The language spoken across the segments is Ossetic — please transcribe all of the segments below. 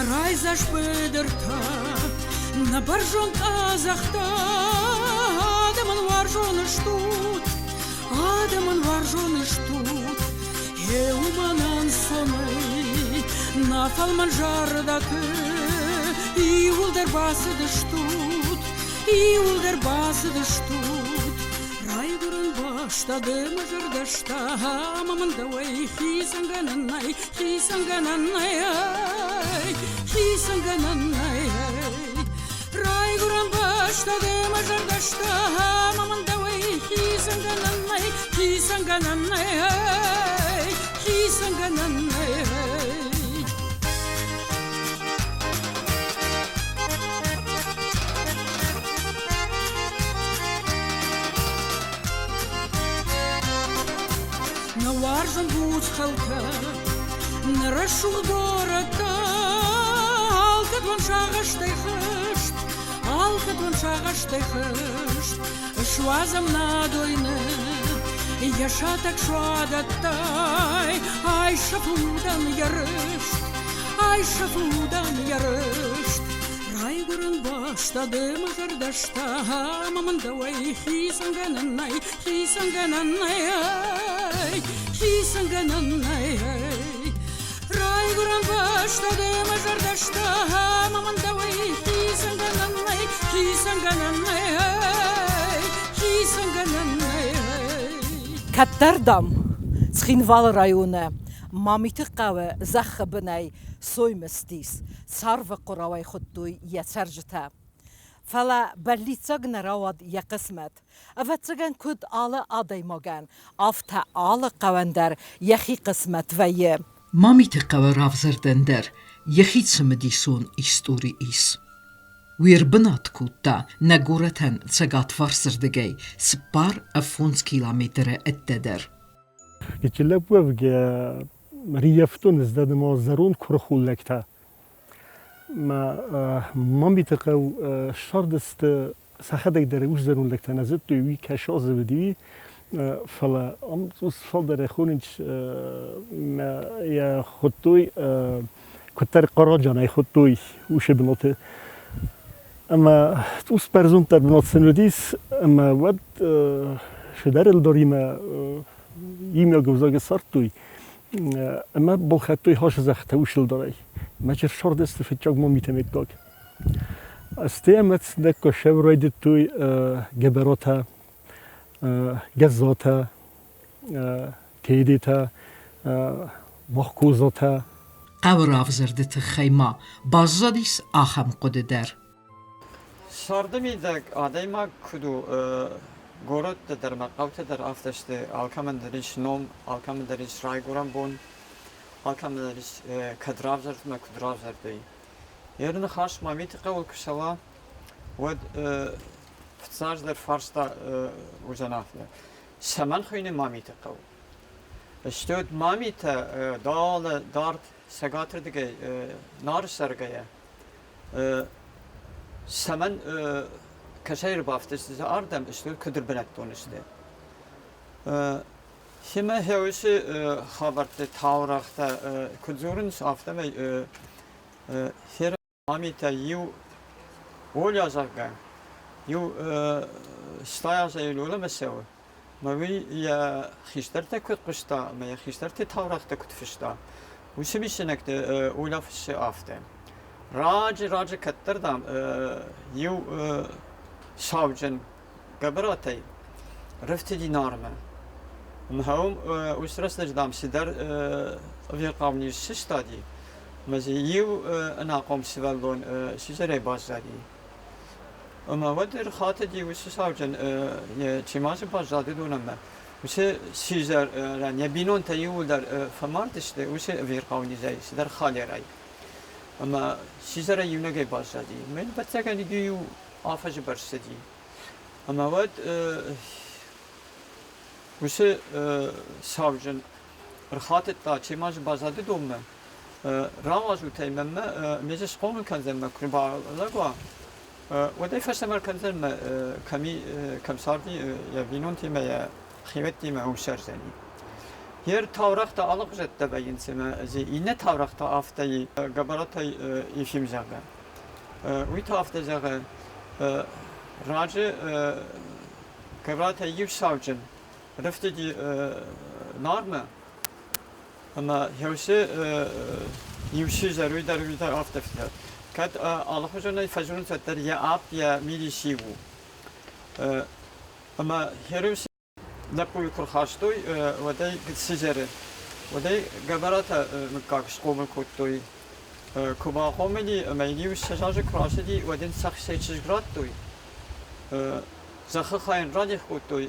Райдзаст быдыртӕ, нӕ бӕрзонд къӕдзӕхтӕ, адӕмӕн уарзон стут, адӕмӕн уарзон стут. Гъе уымӕн ӕнцонӕй нӕ фӕлмӕн зӕрдӕты иууылдӕр бацыдыстут, иууылдӕр бацыдыстут. Райгуырӕн бӕстӕ ды мӕ зӕрдӕстӕ ӕмӕ мын дӕуӕй хицӕнгӕнӕн нӕй, хицӕнгӕнӕн нӕй, хицӕнгӕнӕн нӕй. Райгуырӕн бӕстӕ ды мӕ зӕрдӕстӕ ӕмӕ мын дӕуӕй хицӕнгӕнӕн нӕй, хицӕнгӕнӕн нӕй, хицӕнгӕнӕн нӕй. Нӕ уарзын буц хӕлтӕ, нӕ рӕсугъд горӕттӕ, алкӕд уӕм сагъӕстӕй хызт, алкӕд уӕм сагъӕстӕй хызт. Суадзӕм нӕ дойны, йӕ сатӕг суадӕттӕй, айсӕфы удӕн йӕ рыст, айсӕфы удӕн йӕ рыст. Райгуырӕн бӕстӕ ды мӕ зӕрдӕстӕ ӕмӕ мын дӕуӕй хицӕнгӕнӕн нӕй, хицӕнгӕнӕн нӕй, хицӕнгӕнӕн нӕй. Райгуырӕн бӕстӕ ды мӕ зӕрдӕстӕ ӕмӕ мын дӕуӕй хицӕнгӕнӕн нӕй, хицӕнгӕнӕн нӕй, хицӕнгӕнӕн нӕй. Кӕддӕр, дам, Цхинвалы районы Мамиты хъӕуы зӕххы бынӕй сой мыстис, царвы хъуырауӕй хуыдтой йӕ цӕрджытӕ. Фӕлӕ бӕллиццаг нӕ рауад йӕ хъысмӕт. Ӕвӕццӕгӕн, куыд алы адӕймагӕн, афтӕ алы хъӕуӕн дӕр йӕхи хъысмӕт вӕййы. Мамиты хъӕуы равзӕрдӕн дӕр йӕхи цымыдисон истори ис. Уый ӕрбынат кодта нӕ горӕтӕн цӕгатварсырдыгӕй 4-5 километры ӕддӕдӕр. Гечелӕпуӕвгӕ рийӕфтон ыздӕдыма зӕронд куырыхон лӕгтӕ. Мӕ Мамиты хъӕу ссардысты сӕхӕдӕг дӕр ус зӕронд лӕгтӕ нӕ зыдтой, уый кӕсазы уыди, фӕлӕ ам цъус фалдӕр хонынц йӕ хуыдтой куыддӕр Хъараджанӕй хуыдтой усы бынаты. Ӕмӕ цъус бӕрзонддӕр бынат сын уыдис, ӕмӕ уӕд цыдӕр ӕлдаримӕ иумиаг ӕвзаг ссардтой ӕмӕ балхӕдтой хасызӕхтӕ усылдарӕй. Мӕ ссардысты фыццаг мамитӕ мыггаг. Стӕй ӕмӕ цынӕггӕ сӕв райдыдтой Гӕбӕротӕ, Гӕззатӕ, Тедетӕ, Махкозатӕ. Хъӕуы равзӕрды тыххӕй ма баззадис ахӕм хъуыды дӕр. Царды мидӕг адӕймаг куыд у, горӕтты дӕр ӕмӕ хъӕуты дӕр афтӕ сты, алкӕмӕн дӕр ис ном, алкӕмӕн дӕр ис райгуырӕн бон, алкӕмӕн дӕр ис кӕд равзӕрд ӕмӕ куыд равзӕрд, уый. Йе рныхас Мамиты хъӕуыл куы цӕуа, уӕд фыццаджыдӕр фарста уыдзӕн афтӕ: цӕмӕн хуыйны Мамиты хъӕу? Стӕй Мамитӕ далӕ дард цӕгатырдыгӕй Нары цӕргӕйӕ цӕмӕн кӕцӕй ӕрбафтыдысты ардӕм, стӕй куыд ӕрбынӕттон сты? Семӕ хӕусы хабӕртты таурӕгътӕ куыд дзурынц, афтӕмӕй Мамитӕ иу Оля, зӕгъгӕ, иу стай азӕй Лолӕмӕ цӕуы, ӕмӕ уый йӕ хистӕртӕ куыд хъуыста ӕмӕ йӕ хистӕрты таурӕгътӕ куыд фыста, уыцы мысинӕгты Оля фыссы афтӕ. Раджы, раджы кӕддӕр, дам, иу сауджын Гӕбӕратӕй рӕфтыди Нармӕ. Ӕмӕ уым уыцы рӕстӕджы, дам, цыдӕр ӕвирхъау низ сыстади, ӕмӕ дзы иу ӕнахъом сывӕллон сидзӕрӕй баззади. Ӕмӕ уӕд ӕрхатыди уыцы сауджын, чи ма дзы баззад, уыдон ӕмӕ уыцы сидзӕрӕн йӕ бинонтӕ иууылдӕр фӕмард сты уыцы ӕвирхъау низӕй, цыдӕр халерӕй. Ӕмӕ сидзӕрӕй иунӕгӕй баззади. Мӕн, ӕвӕццӕгӕн, иу афӕдзы бӕрц цыди. Ӕмӕ уӕд уыцы сауджын ӕрхатыдта, чи ма дзы баззад уыдонмӕ, рауадзут ӕй мӕнмӕ, ме дзы схъомыл кӕндзӕн мӕ куы балӕг уа, уӕд ӕй фӕстӕмӕ ӕркӕндзӕн мӕ кӕми кӕм царди йӕ бинонтимӕ, йӕ хиуӕттимӕ уым цӕрдзӕни. Йе ртаурӕгътӕ алыгъуызӕттӕ вӕййынц ӕмӕ дзы иннӕ таурӕгътӕ афтӕ и Гӕбӕратӕй Ефим, зӕгъгӕ. Уый та афтӕ зӕгъы, раджы Гӕбӕратӕй иу сауджын рыфтыди Нармӕ, ӕмӕ Хеусы иу сидзӕр, уый дӕр, уый дӕр афтӕ фыста. Кӕд алыхуызонӕй фӕзурынц, уӕддӕр йӕ апп, йӕ мидис иу у. Ӕмӕ Херусы лӕппуйы куы рхастой, уӕд ӕй сидзӕры, уӕд ӕй Гӕбӕратӕ мыггаг схъомыл кодтой. Куы бахъомыл и ӕмӕ йын иу 20 азы куы рацыди, уӕд ын цӕхсӕй чызг радтой. Зӕххы хай йын радих кодтой,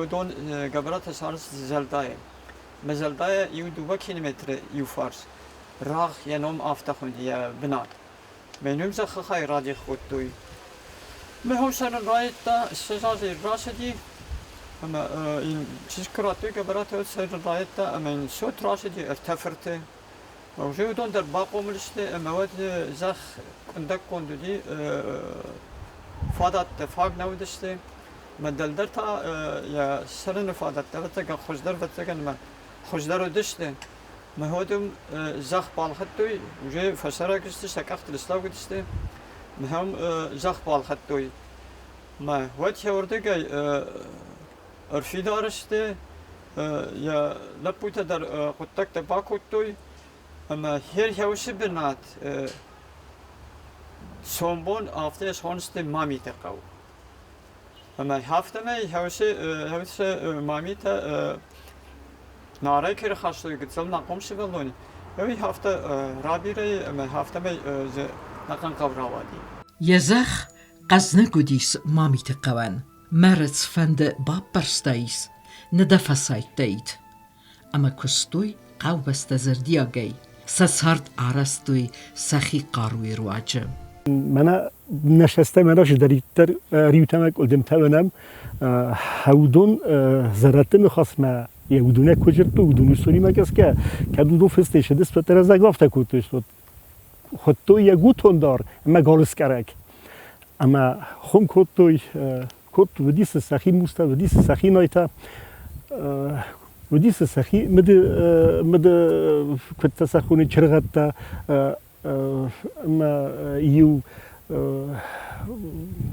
уыдон Гӕбӕратӕ царынц Зӕлдайы. Мӕ Зӕлдайӕ иу-дыууӕ километры иуфарс рагъ йӕ ном афтӕ хуынди йӕ бынат. Мӕ ном зӕххы хай радих кодтой. Мӕ хо цӕрын райдыдта, 20 азы рацыди, ӕмӕ йын чызг куы радтой Гӕбӕраты, уӕд цӕрын райдыдта ӕмӕ йын цот рацыди ӕртӕ фырты. Уже уыдон дӕр бахъомыл сты ӕмӕ уӕд зӕхх къуындӕггонд уыди, фадӕттӕ фаг нӕ уыдысты. Мӕ дӕлдӕр та йӕ цӕрыны фадӕттӕ, ӕвӕццӕгӕн, хуыздӕр, ӕвӕццӕгӕн, ӕмӕ хуыздӕр уыдысты. Мӕ уӕд зӕхх балхӕдтой, уже фӕсарӕг сты, сӕ къӕхтыл слӕууыдысты. Мӕ зӕхх балхӕдтой. Мӕ уӕд йӕ уырдыгӕй ӕрфидар сты, йӕ лӕппутӕ дӕр хъуыддӕгтӕ бакодтой ӕмӕ херхӕусы бынат сомбон афтӕ схонысты Мамиты хъӕу. Ӕмӕ афтӕмӕй хӕусы Мамитӕ Нарӕй кӕй рахастой гыццыл ӕнахъом сывӕллоны, уый афтӕ рабирӕ ӕмӕ афтӕмӕй дзы ӕнӕхъӕн хъӕу рауади. Йӕ зӕхх хъӕзныг уыдис Мамиты хъӕуӕн. Мӕры цыфӕнды баппӕрстаис, нӕ дӕ фӕсайдтаид. Ӕмӕ куыстой хъӕубӕстӕ зӕрдиагӕй, сӕ цард арӕзтой сӕхи хъаруйы руаджы. Мӕнӕ нӕ сӕстӕ мӕнӕ чидӕриддӕр риутӕмӕ къуылдымтӕ уынӕм, уыдон зӕрӕдты ныхасмӕ йӕ уыдонӕй куы дзырдтой, уыдон историмӕ гӕсгӕ, кӕд уыдон фыстӕй сыдысты, уӕддӕр ӕз афтӕ кодтой, хуыдтой йӕ гутондар ӕмӕ галыскъӕрӕг. Ӕмӕ хуым кодтой, кодтой, уыди сын сӕхи мустӕ, уыди сын сӕхи найтӕ, уыди сын сӕхи мыды, мыды куыдтӕ сӕ хоны чыргъӕдтӕ, ӕмӕ иу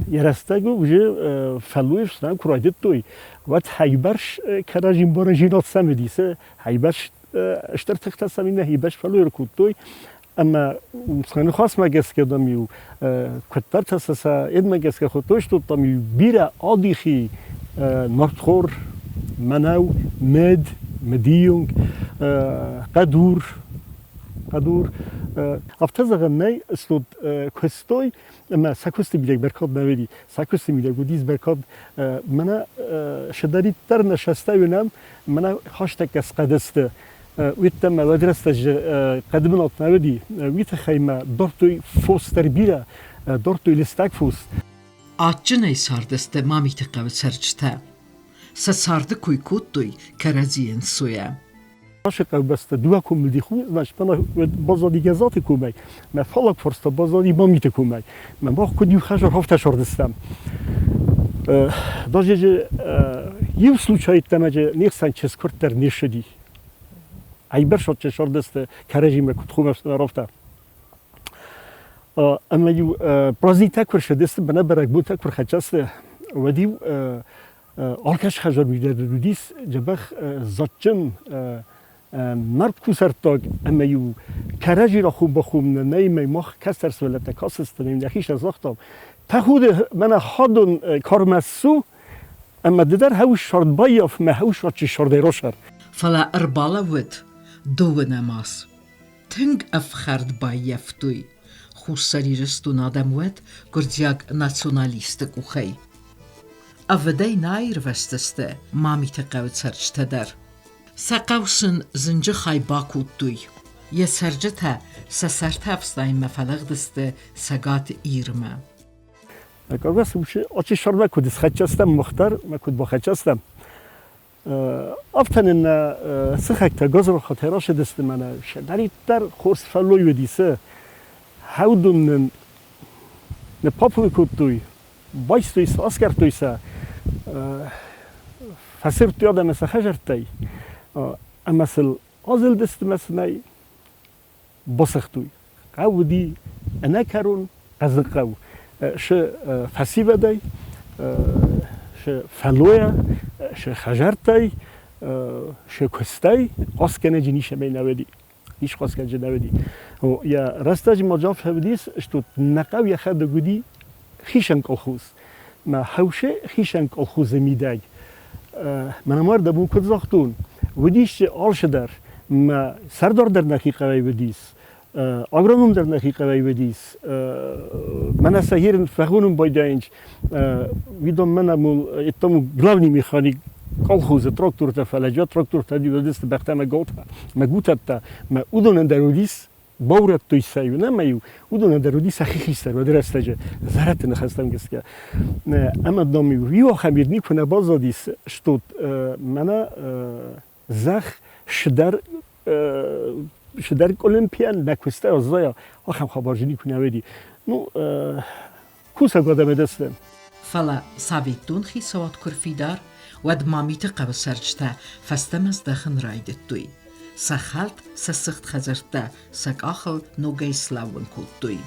йӕ рӕстӕг уже фӕллойы фснайын куы райдыдтой, уӕд хайбӕрц кӕрӕдзи мбарӕн сӕм уыди, сӕ хайбӕрц стыр тыхтӕ сӕм иннӕ хайбӕрц фӕллой кодтой, ӕмӕ сӕ ныхасмӕ гӕсгӕ дам-иу куыддӕртӕ сӕ сӕ едмӕ гӕсгӕ хуыдтой, что там-иу бирӕ адихи нартхор, мӕнӕу, мед, медийонг, хъӕдур, хъӕдур. Афтӕ зӕгъӕн нӕй, что куыстой ӕмӕ сӕ куысты мидӕг бӕркад нӕ уыди. Сӕ куысты мидӕг уыдис бӕркад. Мӕнӕ сыдӕриддӕр нӕ сӕстӕ уынӕм, мӕнӕ хӕстӕггӕ схъӕдысты. Уыдтӕн мӕ уӕд рӕстӕджы хъӕды бынат нӕ уыди. Уый тыххӕй мӕ дардтой фос дӕр бирӕ, дардтой лыстӕг фос. Адджынӕй цардысты Мамиты хъӕуы цӕрджытӕ. Сӕ царды кой кодтой кӕрӕдзийӕн сойӕ. Ашы хъӕубӕстӕ дыууӕ комыл дих у, значит, баззади Гӕззаты комӕй, мӕ фаллаг фарс та баззади Мамиты комӕй. Мӕ мах куыд иу хӕзар афтӕ сардыстӕм. Даже же иу случай йеддӕмӕ не хсӕн чызг куырддӕр не ссыди. Айбӕрсадджын сардысты кӕрӕдзимӕ куыд хомӕ афтӕ. Ӕмӕ-иу праздниктӕ куы рцыдысты, мӕнӕ бӕрӕгбонтӕ куы рхӕццӕ сты, уӕд-иу алкӕцы хӕдзармӕ дӕр уыдис дзӕбӕх дзаджджын нард кусӕрттаг ӕмӕ-иу кӕрӕдзи рахом-бахом нӕ нӕй мах кӕстӕр сывӕллӕттӕ кастысты, нӕхи сӕ загътам, тӕхуды мӕнӕ хӕдон кармӕ ссу, ӕмӕ ды дӕр хӕуыс сӕрд баййаф, мӕ хӕуыс сӕрд сӕрдӕй росӕр. Фӕлӕ ӕрбалӕууыд дыууынӕм аз. Тынг ӕфхӕрд баййӕфтой Хуссар Ирыстоны адӕм уӕд гуырдзиаг националистты къухӕй. Ӕвыдӕй нӕ аирвӕзтысты Мамиты хъӕуы цӕрджытӕ дӕр. Сӕ хъӕу сын зынджы хай бакодтой. Йӕ цӕрджытӕ сӕ сӕртӕ ӕфснайынмӕ фӕлыгъдысты Цӕгат Ирмӕ. Кавказ очи шармӕ куыд схӕццӕ мах дӕр мӕ куыд бахӕццӕ стӕм, Афтӕ нын нӕ сыхӕгтӕ гадзрахатӕй рацыдысты мӕнӕ цыдӕриддӕр хорз фӕллой уыди, цы хӕудун нын ныппапой кодтой, байстой сӕ, асгӕрдтой сӕ, фӕсырдтой адӕмы сӕ хӕдзӕрттӕй. Ӕмӕ сыл азылдысты мӕ сын ӕй басыгътой. Хъӕу уыди ӕнӕкӕрон хъӕздыг хъӕу. Шы фӕсивӕдӕй, шы фӕллойӕ, шы хӕзӕрттӕй, шы куыстӕй хъасгӕнӕджы нисӕмӕй нӕ уыди. Ис хъасгӕнӕджы нӕ уыди. Йӕ рӕстӕджы ма джаф уыдис, что нӕ хъӕу йӕхӕдӕг уыди хицӕн колхоз. Мӕ хӕусе хицӕн колхозы мидӕг. Мӕнӕ ма дӕ бон куыд загътон, уыдис алцыдӕр. Мӕ сӕрдар дӕр нӕхи хъӕуӕй уыдис, агроном дӕр нӕхи хъӕуӕй уыдис. Мӕнӕ сӕ херын фӕхонын байдайынц. Уыдон мӕнӕ мул этому главный механик колхозы трактортӕ, фӕлӕ трактортӕ уыдысты бӕхтӕ мӕ голтӕ, мӕ гутӕттӕ, мӕ уыдонӕн дӕр уыдис баурӕдтой сӕ-иу ӕмӕ-иу уыдонӕн дӕр уыди сӕхи хистӕр уӕды рӕстӕджы зӕрӕдты ныхӕстӕм гӕсгӕ. Ӕмӕ дам-иу иу ахӕм йед никуы нӕ баззадис, что мӕнӕ зӕхх шыдӕр шыдӕр къуылымпийӕн нӕ куыста аззайа, ахӕм хабар дзы никуы нӕ уыди. Ну, кусӕг адӕмы дӕсны. Фӕлӕ цӕвиттон хицауад куы рфидар, уӕд Мамиты хъӕуы цӕрджытӕ фӕстӕмӕ здӕхын райдыдтой. Сӕ хӕлд, сӕ сыгъд хӕдзӕрттӕ сӕ къахыл ногӕй слӕууын кодтой.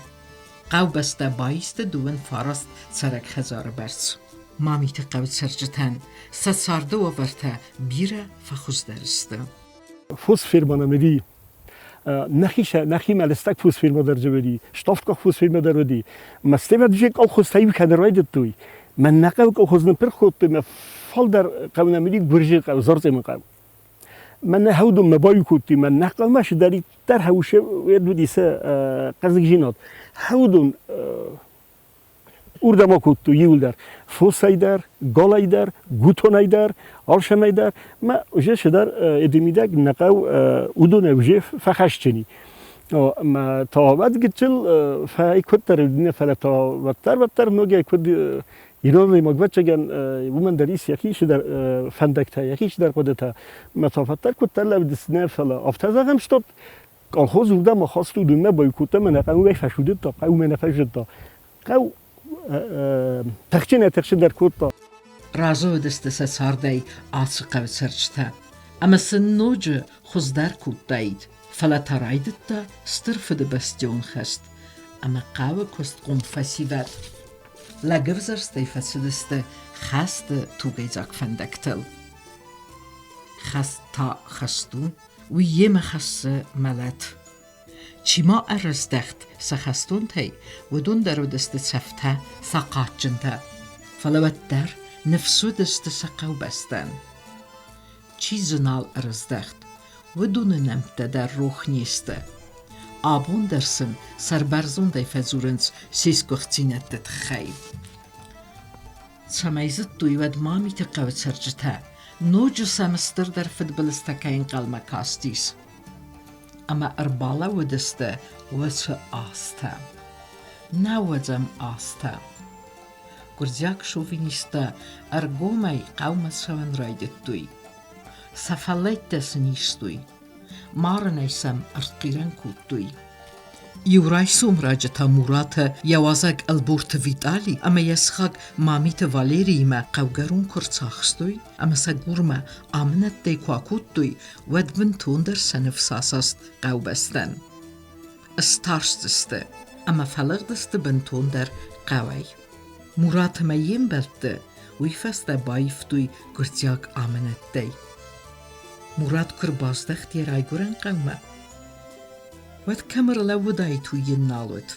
Хъӕубӕстӕ баисты дыууын фараст цӕрӕг хӕдзары бӕрц. Мамиты хъӕуы цӕрджытӕн сӕ царды уавӕртӕ бирӕ фӕхуыздӕр сты. Фосфермӕ уыди нӕхимӕ лыстӕг фосфермӕ дӕр дзы уыди, ставдкъах фосфермӕ дӕр уыди. Мӕ стевӕд колхозтӕ иу кӕд райдыдтой, мӕ нӕ хъӕуы колхоз ныппырх кодтой, мӕ фалдӕр хъӕу нӕм уыди Гуырджы хъӕу, Зарцъемы хъӕу. Мӕ нӕ хӕудонмӕ баиу кодтой, мӕ нӕ хъӕумӕ цыдӕриддӕр хӕусы уыди сӕ хъӕздыгдзинад. Хӕудон Уырдӕм акодтой иуылдӕр фосӕй дӕр, галӕй дӕр, гутонӕй дӕр, алцӕмӕй дӕр. Мӕ уже цыдӕр эдемидӕг нӕ хъӕу уыдонӕй уже фӕхӕсджыни. Мӕ та уӕд гыццыл фӕй куыддӕр нӕ фӕлӕ та уӕддӕр уӕддӕр ногӕй куыд ирон адӕймаг ӕвӕццӕгӕн уымӕн дӕр ис йӕхи цыдӕр фӕндӕгтӕ, йӕхи цыдӕр хъуыдытӕ. Мӕ та фӕддӕр куыддӕр лӕудыс нӕ, фӕлӕ афтӕ зӕгъӕм, что Колхоз уырдӕм ахаст уыдонмӕ бойкоттӕ мӕнӕ хъӕуӕй фӕсудыдта, хъӕумӕ нӕ фӕзыдта. Хъӕу тыхджынӕй-тыхджындӕр кодта. Разы уыдысты сӕ цардӕй ацы хъӕуы цӕрджытӕ ӕмӕ сын ноджы хуыздӕр кодтаид. Фӕлӕ та райдыдта Стыр Фыдыбӕстӕйон хӕст ӕмӕ хъӕуы куыстхъом фӕсивӕд лӕгӕвзӕрстӕй фӕцыдысты хӕсты тугӕйдзаг фӕндӕгтыл. Хӕст та хӕст у, уый йемӕ хӕссы мӕлӕт. Чи ма ӕрыздӕхт сӕ хӕстонтӕй, уыдон дӕр уыдысты цӕфтӕ, сахъатджынтӕ. Фӕлӕ уӕддӕр ныфс уыдысты сӕ хъӕубӕстӕн. Чи дзы нал ӕрыздӕхт, уыдоны нӕмттӕ дӕр рох не сты. Абон дӕр сын сӕрбӕрзондӕй фӕдзурынц се сгуыхтдзинӕдты тыххӕй. Цӕмӕй зыдтой уӕд Мамиты хъӕуы цӕрджытӕ, ноджы сӕм стырдӕр фыдбылызтӕ кӕй ӕнхъӕлмӕ кастис. Ӕмӕ ӕрбалӕууыдысты уыцы азтӕ. Нӕуӕдзӕм азтӕ. Гуырдзиаг шовинисттӕ ӕргомӕй хъӕумӕ цӕуын райдыдтой. Сӕ фӕллӕйттӕ сын истой. Марынӕй сӕм ӕртхъирӕн кодтой. Иу райсом раджы та Муратӕ йӕ уазӕг Ӕлборты Витали ӕмӕ йӕ сыхаг Мамиты Валериимӕ хъӕугӕрон куы рцахстой ӕмӕ сӕ Гурмӕ амынӕттӕй куы акодтой, уӕд бынтондӕр сӕ ныфс асаст хъӕубӕстӕн. Старстысты ӕмӕ фӕлыгъдысты бынтондӕр хъӕуӕй. Мурат ӕмӕ йе мбӕлтты уый фӕстӕ баивтой гуырдзиаг амынӕттӕй. Мурат куы рбаздӕхт йӕ райгуырӕн хъӕумӕ, уӕд кӕм ӕрлӕууыдаид, уый йын нал уыд.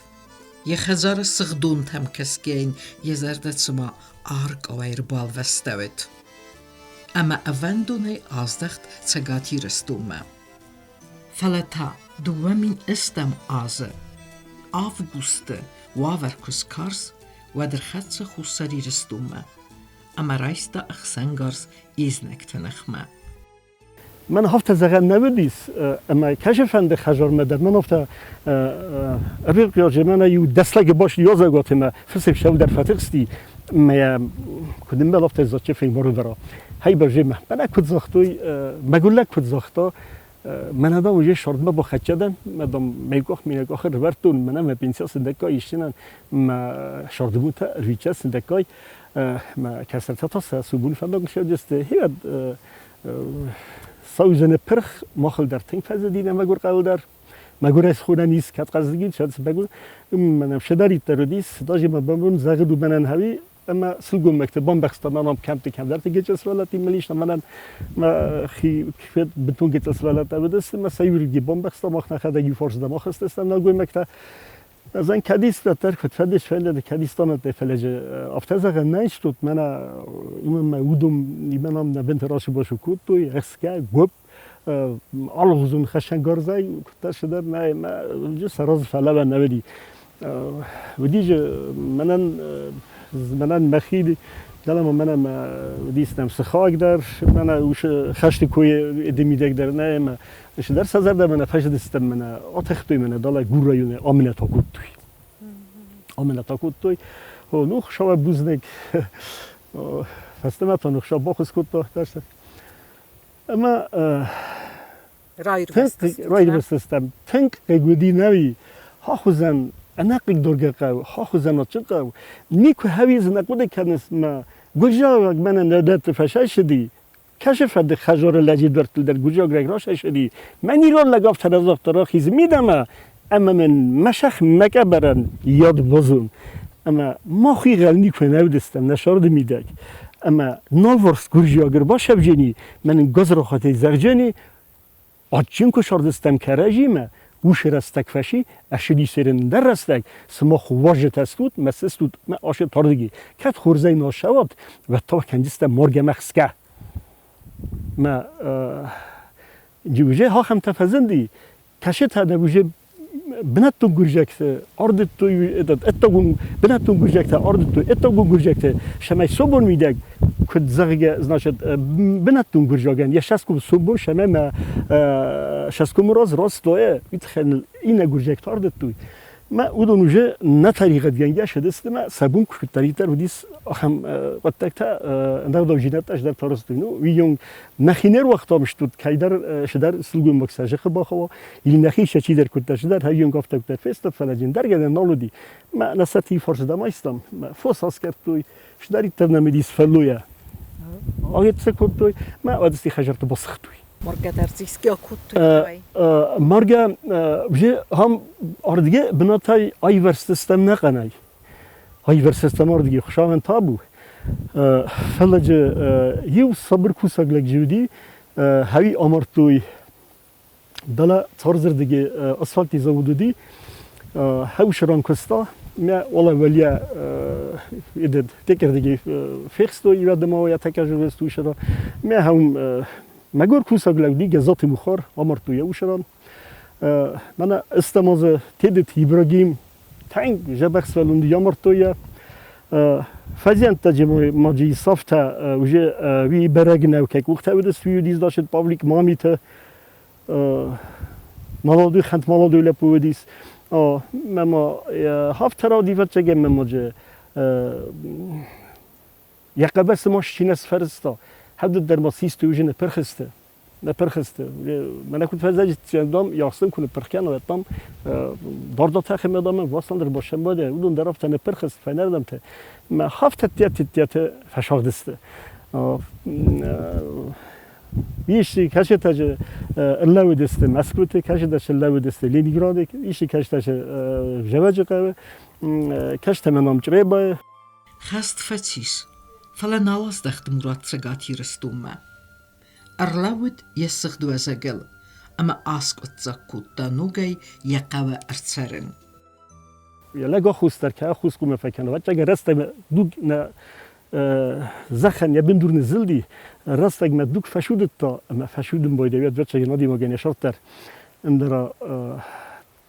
Йӕ хӕдзары сыгъдонтӕм кӕсгӕ йын йӕ зӕрдӕ цыма аркъауӕй ӕрбалвӕстӕуыд. Ӕмӕ ӕвӕндонӕй аздӕхт Цӕгат Ирыстонмӕ. Фӕлӕ та 2000 азы августы уавӕр куы скарз, уӕд ӕрхӕццӕ Хуссар Ирыстонмӕ ӕмӕ райста ӕхсӕнгарз йе знӕгты ныхмӕ. Мӕн афтӕ зӕгъӕн нӕ уыдис, ӕмӕ кӕсыфӕнды хӕдзармӕ дӕр мӕн афтӕ ӕвирхъуыдыджы мӕнӕ иу дӕслӕджы баст ёзӕготимӕ фысым сӕудар фӕтыхсти, мӕ куыд ӕмбӕл афтӕ зачи фембӕры Хей бӕрземӕ, мӕнӕ куыд загътой, мӕгуыр лӕг куыд загъта, мӕнӕ дам уже шортмӕ бахӕццӕ дӕн, мӕ дам мӕ къух ме къух ӕрвӕрдтон, мӕнӕ мӕ пенсия сындӕггай исдзынӕн, мӕ шортбунтӕ ӕрвитча сындӕггай, мӕ кӕстӕртӕ та сӕ субун фӕндаг сӕвдисты. Хевӕд Цӕудзӕнӕ пырх, махыл дӕр тынг фӕзыди нӕ мӕгуыр хъӕуы дӕр. Мӕгуырӕй схонӕн ис, кӕд хъӕздыг ис, кӕд мӕгуыр. Мӕнӕн седӕриддӕр уыдис, даже мӕ бон зӕгъыд у мӕнӕн хӕуи, ӕмӕ сылгоймӕгты бамбӕхста мӕнӕн кӕмтты кӕмдӕрты гыццыл сывӕллӕтты мыл ис, мӕнӕн мӕхи бынтон гыццыл сывӕллӕттӕ уыдысты, мӕ сӕ иурыги бамбӕхста, мах нӕхӕдӕг иу фарсырдӕм ахызтыстӕм нӕлгоймӕгтӕ. Ӕз кӕдистӕ дӕр куыд фӕдис фӕллад, кӕдистӕмӕ фӕлӕджы афтӕ зӕгъӕн нӕ истут, мӕнӕ уымӕн уыдон имӕн ам нӕ бынты рацу-бацу кодтой, ӕхсгӕ, гуыпп, алыгъуызон хӕцӕнгарзӕй куыддӕр цыдӕр нӕ мӕ сӕ разы фӕлӕууӕн нӕ уыди. Уыди же мӕнӕн мӕнӕн мӕхи дӕлӕмӕ мӕнӕ мӕ уыдис нӕм сыхаг дӕр, мӕнӕ уыцы хӕсты кой мидӕг дӕр нӕ ӕмӕ цыдӕр сӕ зӕрдӕмӕ нӕ фӕзындыстӕм мӕнӕ атахтой мӕнӕ дӕлӕ Гур районы амынӕт акодтой. Амынӕт акодтой. Ну, хуыцауӕй бузныг. Фӕстӕмӕ та ныхса баххуыс кодта дӕр. Ӕмӕ раирвӕзтыстӕм. Тынг хъыг уыди нӕуи. Хахуызӕн ӕнӕхъыгдоргӕ хъӕу, хахуызӕн адджын хъӕу. Никуы хӕуи дзы нӕ хъуыды кӕныс мӕ гуырдзиаг мӕнӕн нӕ дӕтты фӕсайсыди. Кӕсы фӕдых хӕзоры лӕджы дуӕрттыл дӕр гуырдзиаг лӕг расайсыди. Мӕн ирон лӕг афтӕ разагъта рахиз мидӕмӕ, ӕмӕ мын мӕ сӕх мӕ къӕбӕрӕн йад базон. Ӕмӕ мах уыйгъӕл никуы нӕ уыдыстӕм нӕ сӕрды мидӕг. Ӕмӕ налварс гуырдзиаг ӕрбасӕвджени, мӕн ын гадзрахатӕй зӕгъджени, Адджын куы сӕрдыстӕм кӕрӕдзимӕ, уыцы рӕстӕг фӕси, ӕрсыди дӕр рӕстӕг, сымах уазджытӕ стут, мӕ сыстут мӕ ашы тардыги. Кӕд хорзӕй нал сӕуат, уӕд та кӕндзыстӕм моргӕмӕ хсгӕ. Мӕ уже ахӕмтӕ фӕзынди, кӕсытӕ дӕр уже бынӕттон гуырдзиӕгты ардыдтой, ӕддагон бынӕттон гуырдзиӕгтӕ ардыдтой, ӕддагон гуырдзиӕгты сӕмӕй собон мидӕг, куыд зӕгъгӕ, значит, бынӕттон гуырдзиагӕн йӕ сӕском собон сӕмӕ мӕ сӕскомы раз растое, уый тыххӕй иннӕ гуырдзиӕгты ардыдтой. Мӕ уыдон уже нӕ тӕригъӕдгӕнгӕ сыдысты мӕ сӕ бон куыддӕриддӕр уыдис ахӕм хъуыддӕгтӕ ӕнӕгъдаудзинӕдтӕ ӕз дӕр фӕрӕзтой. Ну, уый нӕхи не руагътам стут, кӕйдӕр цыдӕр сылгоймаг сӕ зӕххы бахауа, или нӕхи сӕ чидӕр куыддӕр цыдӕр хӕййонг афтӕ куыддӕр фестад, фӕлӕ дин дӕргӕнӕн нал уыди. Мӕ нӕ сӕ фарсдӕм айстам, мӕ фос аскъӕрдтой, цыдӕриддӕр нӕм уыдис фӕллойӕ. Агӕццӕ кодтой, мӕ уӕдысти хӕдзӕртты басыгътой. Маргӕ дӕр дзы кодтой? Маргӕ уже ам ардыгӕ бынатӕй аивӕрзтыстӕм нӕ хъӕнӕй. Аивӕрзтыстӕм ардыги Хуыцауӕн табу. Фӕлӕ иу сабыр кусӕг лӕг уыди, хӕуи амардтой дӕлӕ цардзырдыги асфальти завод уыди, хӕусыран куыста, мӕ уӕлӕ уӕлйа этот текердыги фехстой ивӕдымауа йӕ тӕккӕ журналист усыра. Мӕ хӕум мӕгуыр кусӕг лӕг уыди, Гӕззаты Мухар амардтой йӕ усыран. Мӕнӕ ыстӕмазы Тедет Ибрагим тӕнг зӕбӕх сывӕллон амардтой йӕ. Фӕзиӕнттӕ маджи сафтӕ уже уи бӕрӕг нӕу кӕй къухтӕ уыдысты, уый уыдис значит Павлик Мамиты молодой хӕнт молодой лӕппу уыдис. Мӕ ма хафтӕ дивӕццӕгӕн мӕ маджы йӕ хъӕбысы ма чи нӕ сфӕрӕзта, хӕдыд дӕр ма систы уже ныппырх сты. Ныппырх сты. Мӕнӕ куыд фӕзӕджы дам, яхсын куы ныппырх кӕна, уӕд дам дард атӕхы дам, Васандр басӕмбӕлы, уыдон дӕр афтӕ ныппырх сты фӕйнӕрдӕмты. Мӕ хафтӕ-тӕ фӕсагъдысты. Исчи кӕсетӕджы ӕрлӕууыдысты Мӕскуыты, кӕсетӕ ӕрлӕууыдысты Ленинграды, исчи кӕсетӕ Зӕвӕджыхъӕуы, кӕсетӕ мӕ ном Чъребайы. Хӕст фӕцис, фӕлӕ нал аздӕхт Мурат Цӕгат Ирыстонмӕ. Ӕрлӕууыд йӕ сыгъдуӕзӕгыл ӕмӕ аскъуыддзаг кодта ногӕй йӕ хъӕуы ӕрцӕрын. Йӕ лӕг ӕххуыс дӕр кӕй ӕххуыс хъуамӕ фӕкӕна, ӕвӕццӕгӕн рӕстӕгмӕ дуг нӕ зӕххӕн йӕ бындур ныззылди, рӕстӕгмӕ дуг фӕсудыдта ӕмӕ фӕсудын байдайы, ӕвӕццӕгӕн адӕймагӕн йӕ сӕрд дӕр. Ӕндӕра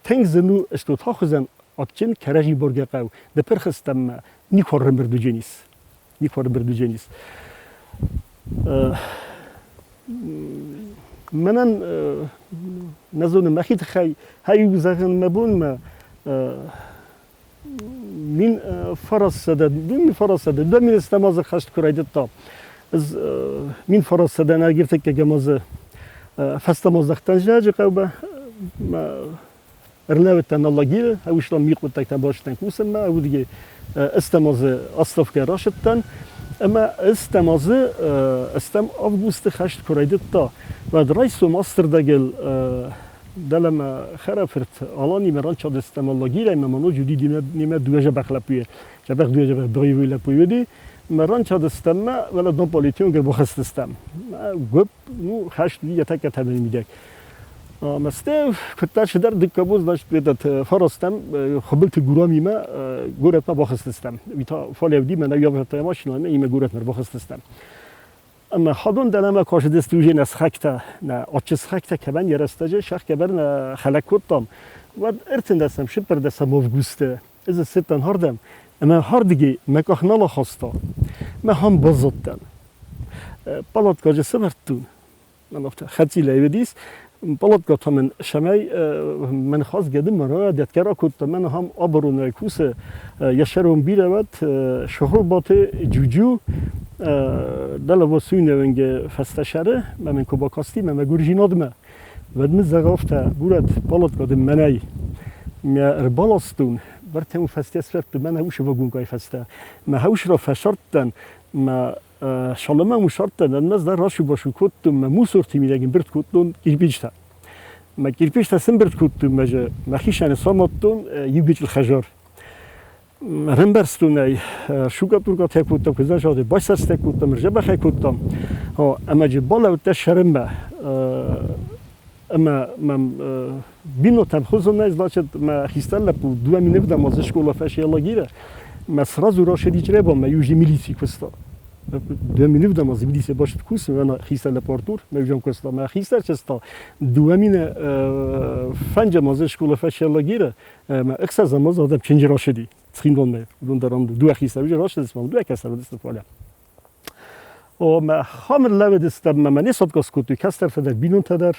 тынг зын у стут ахуызӕн адджын кӕрӕдзи боргӕ хъӕу ныппырхыстӕммӕ никуы ӕрӕмбырд уыдзӕнис. Никуы ӕрӕмбырд уыдзӕнис. Мӕнӕн нӕ зонын мӕхи тыххӕй хай у зӕгъын мӕ бон мӕ 1900, 1900, 2000 азы хӕст куы райдыдта, ӕз 1900 ӕртыккӕгӕм азы фӕстӕмӕ здӕхтӕн зӕджы хъӕумӕ, ӕрлӕууыдтӕн Алагиры, ӕвыслам михъуыддӕгтӕ бацыдтӕн кусынмӕ, уыдги ӕстӕм азы отставкӕ рацыдтӕн. Ӕмӕ ӕстӕм азы, ӕстӕм августы хӕст куы райдыдта, уӕд райсом астырдӕгыл дӕлӕмӕ хӕрӕфырт Аланимӕ ранчадыстӕм Алагирӕй ӕмӕ ма ноджы уыди немӕ дыууӕ дзӕбӕх лӕппуйы, дзӕбӕх дыууӕ дзӕбӕх боевой лӕппуйы уыди. Мӕ ранчадыстӕм мӕ уӕлӕ Дополитион бахызтыстӕм. Гуыпп, ну, хӕст уыди йӕ тӕккӕ тӕмӕны мидӕг. Мӕсты куыддӕр цыдӕр дыккаг бон, значит, этот фарастӕм Хуыбылты Гурамимӕ горӕтмӕ бахызтыстӕм. Уый та фалӕуди мӕнӕ уӕвӕрдта машинӕмӕ имӕ горӕтмӕ ӕрбахызтыстӕм. Ӕмӕ хадон дӕлӕмӕ касыдысты уже нӕ сыхӕгтӕ, нӕ адджын сыхӕгтӕ кӕмӕн йӕ рӕстӕджы сӕхгӕбӕр нӕ хӕлӕг кодтам, уӕд ӕртындӕсӕм, сыппӕрдӕсӕм августы ӕз ссыдтӕн хӕрдӕм, ӕмӕ хӕрдыгӕй мӕ къах нал ахаста. Мӕ хам баззадтӕн. Палаткаджы сӕвӕрдтон. Хӕцъилӕй уыдис. Палаткӕ мын сӕмӕй мӕн хӕсгӕ мӕ дӕтгӕ ракодта, мӕн ахӕм оборонӕй кусы. Йӕ сӕрон бирӕ уӕд Шохурбаты Джуджу дӕлӕ Суйнӕвӕнги фӕстӕсӕры, мӕ мын куы бакасти, мӕ мӕгуырдзинадмӕ, уӕд мын зӕгъ горӕт палаткӕ дын мӕнӕй. Мӕ ӕрбаластон, бартӕ фӕсте сфӕрдтон, мӕнӕ уыцы вагонкӕйы фӕстӕ. Мӕ хӕусра фӕсардтӕн, мӕ Шалымӕ мусортӕ нӕнмӕ дӕр расу-басу кодтон, мӕ мусорти мидӕг ӕмбырд кодтон кирпичтӕ. Мӕ кирпичтӕ сӕмбырд кодтон, мӕ же мӕхицӕн самадтон иу гыцъыл хӕдзар. Рӕмбӕрстон ӕй, штукатуркатӕ кодтам, куыд загътой, байсӕрстӕ кодтам, ӕрзӕбӕхӕй кодтам. Ӕмӕ же балӕудтӕ сӕрынмӕ. Ӕмӕ мӕм бинонтӕм хуызонӕй, значит, мӕ хистӕр лӕппу дыууӕ минӕвдӕм азы скъола фӕсте лагеры, мӕ сразу рашыди Чъребамӕ, иу же милицийы куыста. Дыууӕ минӕвдӕм азы милицийы баст кусы, ӕмӕ хистӕр лӕппу Артур, мӕ уызӕн куыста, мӕ хистӕр чызг та 2000 фӕнджӕм азы скъола фӕсте лагеры, ӕмӕ ӕхсӕзӕм азы адӕм чынджы рашыди Цхинвалмӕ. Уыдон дӕр ам дыууӕ хистӕр уызӕн рашыдысты, дыууӕ кӕстӕр уыдысты фалӕ. Омӕ хамыр лӕууыдыстӕм ӕмӕ не садгас кодтой кӕстӕртӕ дӕр, бинонтӕ дӕр.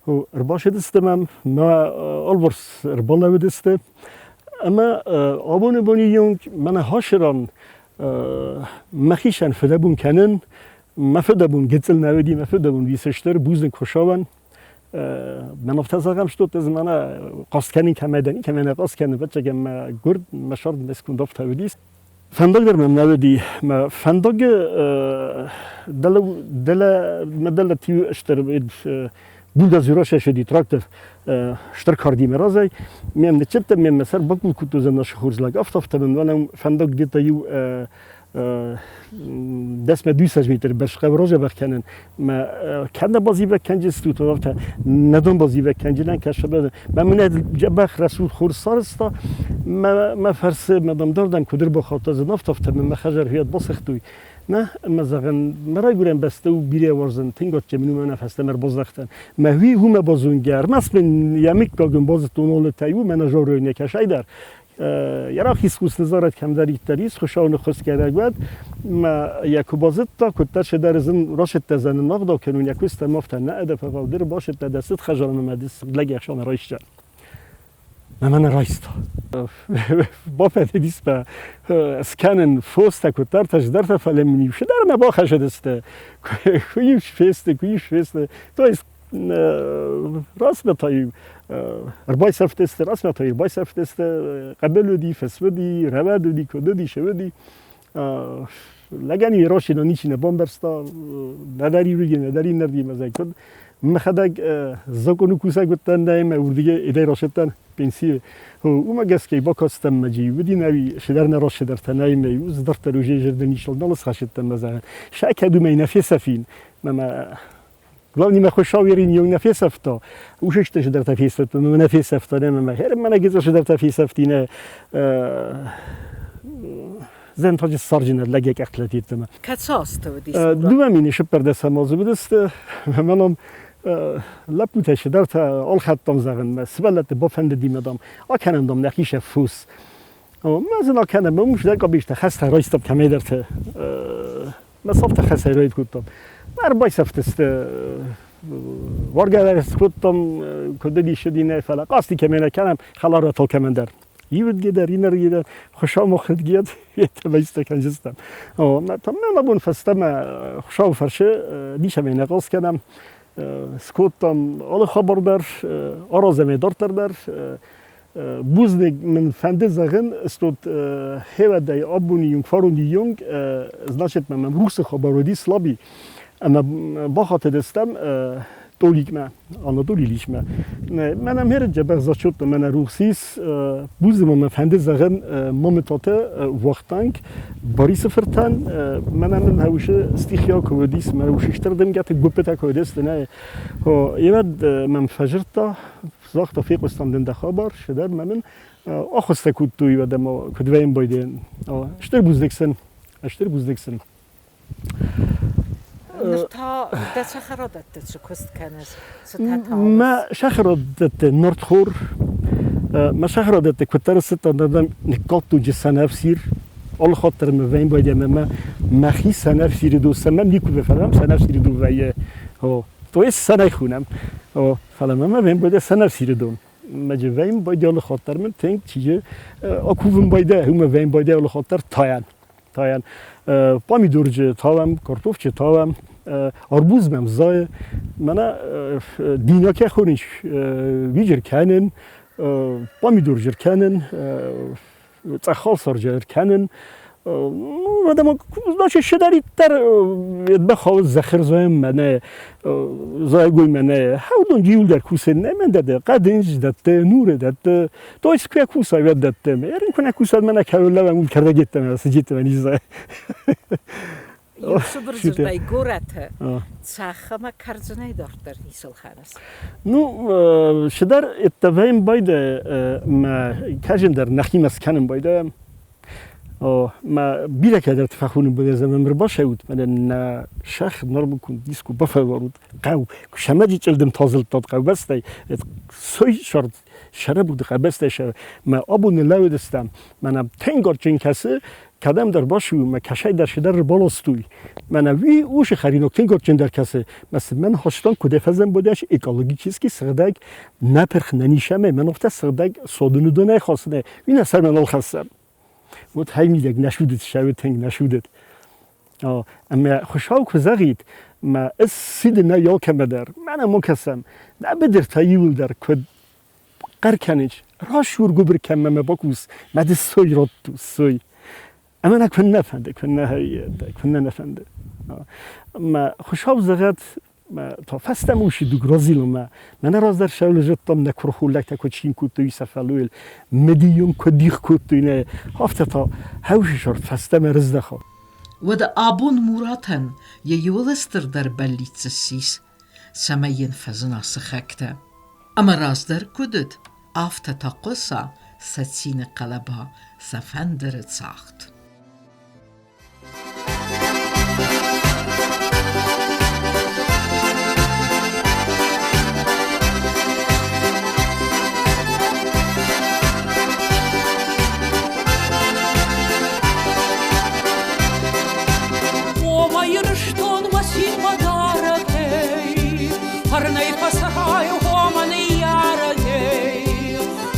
Ӕрбацыдыстӕм ӕм, мӕ алыварс ӕрбалӕууыдысты. Ӕмӕ абоны боны онг мӕнӕ хасыран мӕхицӕн фыдӕбон кӕнын. Мӕ фыдӕбон гыццыл нӕ уыди, мӕ фыдӕбон уыди стыр, бузныг Хуыцауӕн. Мӕн афтӕ зӕгъӕм, что ӕз мӕнӕ хъаст кӕнын кӕмӕй дӕн, кӕмӕй нӕ хъаст кӕнын, ӕвӕццӕгӕн мӕ гуырд, мӕ сӕрд, мӕ сконд афтӕ уыдис. Фӕндаг дӕр мӕм нӕ уыди. Мӕ фӕндаджы дӕлӕ дӕлӕ мӕ дӕлӕ тиу стыр бульдозер уыди трактор стыр кардимӕ разӕй. Мӕм ныццыдтӕн, мӕм мӕ сӕр бакъул кодтой нӕ хорз лӕг афтӕ афтӕ мын мӕнӕ фӕндаг где-то иу дӕсмӕ дыууӕ метр бӕрзхъӕу разӕвӕх кӕнын. Мӕ кӕд нӕ базивӕг кӕнджыстут, афтӕ нӕ дон базивӕг кӕнджынӕн кӕсӕбӕ. Мӕ мын дзӕбӕх рӕсугъд хорз сарӕзта. Мӕ мӕ фӕрсы, мӕ дам дардӕм куыд ӕрбахаудта, зын афтӕ мӕ мӕ хӕдзар хуыйӕд басыгътой. Нӕ, ӕмӕ зӕгъын, мӕ райгуырӕн бӕстӕ у бирӕ уарзын, тынг адджын мын у мӕнӕ фӕстӕмӕ ӕрбаздӕхтӕн. Мӕ уый уымӕ базонгӕ, ӕрмӕст мын йӕ мыггагын базыдтон олытӕй у, мӕнӕ Жоройы не кӕсай дӕр. Йӕ рахиз хъус ныззарӕд кӕмдӕриддӕр ис, Хуыцау ныххуысгӕнӕг уӕд. Мӕ йӕ куы базыдта, куыддӕр цыдӕр зын расидтӕ зӕнын ӕгъдау кӕнун, йӕ куыст ӕм афтӕ нӕ ӕдӕфӕвау дыр басидтӕ дӕ цыд хӕзармӕ мӕ дыс лӕгӕхсӕны райста. Мӕ мӕнӕ райста. Бафӕндыдис мӕ скӕнын фостӕ куыддӕртӕ, цыдӕртӕ, фӕлӕ мын иу цыдӕр нӕ бахӕсыдысты. Куы-иу фесты, куы-иу фесты. То есть Расмӕ ӕрбайсӕфтысты, расмӕ та ӕрбайсӕфтысты, хъӕбӕл уыди, фыс уыди, рӕуӕд уыди, куыд уыди, цы уыди. Лӕгӕн йе росина ничи нӕ бамбӕрста, нӕдӕр иуыги, нӕдӕр иннӕрдимӕ зӕй куыд. Мӕхӕдӕг законы кусӕг уыдтӕн нӕ ӕмӕ уырдыгӕй эдӕй рацыдтӕн пенсийы. Уымӕ гӕсгӕ бакастӕн мӕ джи уыди нӕуи цыдӕр нӕ рацыдӕртӕ нӕ ӕмӕ иу уже зӕрдӕ ничил нал схӕссыдтӕн мӕ зӕгъын. Сӕ кӕд уымӕй нӕ фесӕфин, мӕ мӕ Главный мӕ хуыцау ерин еу нӕ фесӕфта. Усӕсты цыдӕртӕ фесӕфта, мӕ нӕ фесӕфта, нӕ мӕ хӕрын мӕнӕ гыццыл цыдӕртӕ фесӕфти, нӕ зӕнтаджы ссарджын лӕг йӕ къӕхтыл федтӕмӕ. Кӕцы азты уыдис? 2014 азы уыдысты. Мӕнӕн лӕппутӕ цыдӕртӕ ӕлхӕдтам зӕгъын, мӕ сывӕллӕтты бафӕндыди мӕ дам, акӕнӕм дам нӕхи сӕ фос. Мӕ зын акӕнӕм, мӕ ус дӕр къабизтӕ хӕстӕ райстам кӕмӕйдӕрты. Мӕ цӕфтӕ хӕсӕй кодтам. Ӕрбайсӕфтысты. Варгӕ кодтам, куыд уыди нӕ, фӕлӕ хъасти кӕмӕ нӕ кӕнӕм, хӕларатыл кӕмӕндӕр. Ивдге дӕр, иннӕрге дӕр, Хуыцау мохыдгед, етӕмӕйстӕ кӕнджыстӕм. Мӕ абон фӕстӕмӕ Хуыцауы фӕрсы ничӕмӕй нӕ хъос кӕнӕм. Скодтам алы хабар дӕр, аразӕм дарддӕр дӕр. Бузныг мын фӕнды зӕгъын, что хевӕдӕй абони юнг, фарони юнг, значит, мӕм рухсы хабар уыди слаби. Ӕмӕ бахатыдыстӕм Толикмӕ, Анатолий Ильичмӕ. Мӕнӕ ме рджебӕх зачет мӕнӕ рухсис. Бузныг мӕ фӕнды зӕгъын Мамытаты Вахтанг Борисы фыртӕн. Мӕнӕ мын хӕусы стихия куы уыдис, мӕ усы стыр дымгӕты гуыппытӕ куы уыдысты, нӕ. Ивӕд мӕм фӕзырдта, загъта, фехъуыстам дын дӕ хабар, цыдӕр мӕ мын ахуыстӕ кодтой, уӕдӕ ма куыд вӕййын байдайӕн. Стыр бузныг сын, стыр бузныг сын. Ныр та дӕ цӕхӕрадӕтты цы куыст кӕныс, цытӕ тауыс? Мӕ сӕхӕрадӕтты нартхор, мӕ сӕхӕрадӕтты куыддӕр ӕрцыдтӕн, дӕм ныккалдтой сӕнӕфсир. Алы хатт дӕр мӕ вӕййын байдайӕм ӕмӕ мӕхи сӕнӕфсиры дон цӕмӕн никуы фӕлӕм сӕнӕфсиры дон вӕййы. То есть сӕнӕй хунӕм. Фӕлӕ мӕ вӕййын байдайа сӕнӕфсиры дон. Мӕ вӕййын байдайа алы хатт дӕр мын тынг чиджы акувын байдайа, уымӕ вӕййын байдайа алы хатт дӕр тайӕн. Тайӕн помидорджы тавӕм, картофчы тавӕм, арбуз мӕм зайы. Мӕнӕ динакӕ хонич виджер кӕнын, помидорджы кӕнын, цъӕххалсарджы ӕркӕнын. Уӕдӕ значит, чидӕриддӕр бахауы зӕххы зайын мӕнӕ, зайгой мӕнӕ. Хӕудон иуылдӕр кусӕн нӕ мӕн дӕтты, хъӕдындз дӕтты, нуры дӕтты. То есть куы куса, уӕд дӕтты. Ерын куы нӕ куса, мӕнӕ кӕуыл уым кӕрдӕгеттӕ сыджыттӕ низа. Иу цыбыр дзырдӕй горӕты цӕхх ӕмӕ кӕрдзынӕй дарддӕр ницы лхӕныс. Ну, цыдӕр еттавӕйын байдайы мӕ кӕжындӕр нӕхимӕ скӕнын байдайӕм. Мӕ бирӕ кӕдӕрты фӕхонын байдайӕм, ӕмӕ мыр басӕут, мӕнӕ нӕ сӕх нормыкун диску бафӕлварут хъӕу. Куы сӕмӕджы чъылдым тазылдтат хъӕубӕстӕй, сой сӕрд сӕрӕбуды хъӕбӕстӕй сӕ мӕ абоны лӕууыдыстӕм, мӕнӕ тынг адджын кӕсы, кӕдӕмдӕр басу, мӕ кӕсӕйдӕр цыдӕр ӕрбаластой. Мӕнӕ уый усы хӕринаг тынг адджындӕр кӕсы. Мӕ цы мӕн хастон, куыд фӕзӕн бодӕс экологически сыгъдӕг, нӕ пырх, нӕ нисӕмӕй, мӕн афтӕ сыгъдӕг содыны донӕй хӕссынӕй, уый нӕ сӕрмӕ нал хӕссӕм. Вот хаймидӕг нӕ судыд, сӕуы тынг нӕ судыд. Ӕмӕ Хуыцау куы зӕгъид, мӕ ӕз сиды нӕ алкӕмӕ дӕр, мӕнӕ ма кӕсӕм, нӕ быдыртӕ иуылдӕр куыд хъӕр кӕныс, расур-гуыбыр кӕн мӕ бакус, мӕ ды сой радту, сой. Ӕмӕ нӕ куыннӕ фӕнды, куыннӕ куыннӕ нӕ фӕнды. Мӕ Хуыцау зӕгъӕд, та фӕстӕмӕ уыцы дуг разилынмӕ. Мӕнӕ раздӕр сӕуыл зыдтам, нӕ куырыхон лӕгтӕ куыд цин кодтой сӕ фӕллойыл, мыдийон куыд дих кодтой, нӕ, афтӕ та хӕусы сӕр фӕстӕмӕ рыздӕха. Уӕдӕ абон Муратӕн йӕ иуыл стырдӕр бӕллиц ссис, цӕмӕй йын фӕзына сыхӕгтӕ. Ӕмӕ раздӕр куыд уыд, афтӕ та хъуыса сӕ цины хъӕлӕба, сӕ фӕндыры цагъд. О, мӕ Ирыстон, мӕ цин, мӕ дарӕгӕй, Фӕрнӕй фӕцӕрай, о, мӕ ныййарӕгӕй.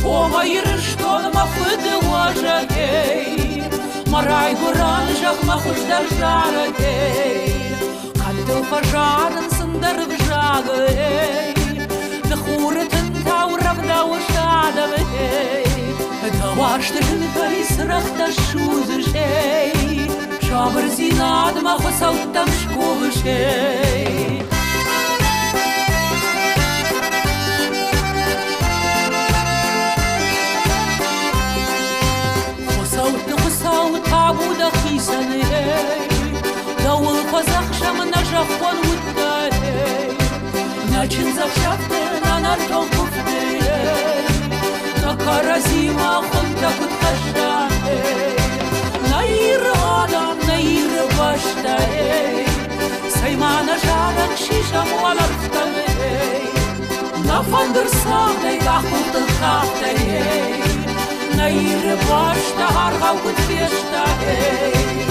О, мӕ Ирыстон, мӕ фыды уӕзӕгӕй, Мӕ райгуырӕн зӕхх мӕ хуыздӕр зарӕгӕй. Хъӕдтыл фӕзарынц ӕндӕр взагӕй, Ды хуры тынтау рӕвдауыс адӕмӕй. Дӕ уарзты зынтӕй цырӕгътӕ ссудзыс, эй, Сабырдзинадмӕ хуыцӕуттӕм скувыс, эй. Хуыцӕутты Хуыцау табу дӕхицӕн, эй, Дӕуыл фӕдзӕхсӕм нӕ зӕххон удтӕ, эй. Нӕ чындзӕхсӕвты, нӕ нӕртон куывды, эй, Нӕ кӕрӕдзимӕ хуынтӕ куыд хӕссӕм, эй. Нӕ Иры адӕм, нӕ Иры бӕстӕ, эй, Цӕй-ма нӕ зарӕг сисӕм уӕлӕрвтӕм, эй. Нӕ фӕндыр цагъдӕй, къахбылтыл кафтӕй, эй. Нӕ Иры бӕстӕ аргъау куыд феста, эй.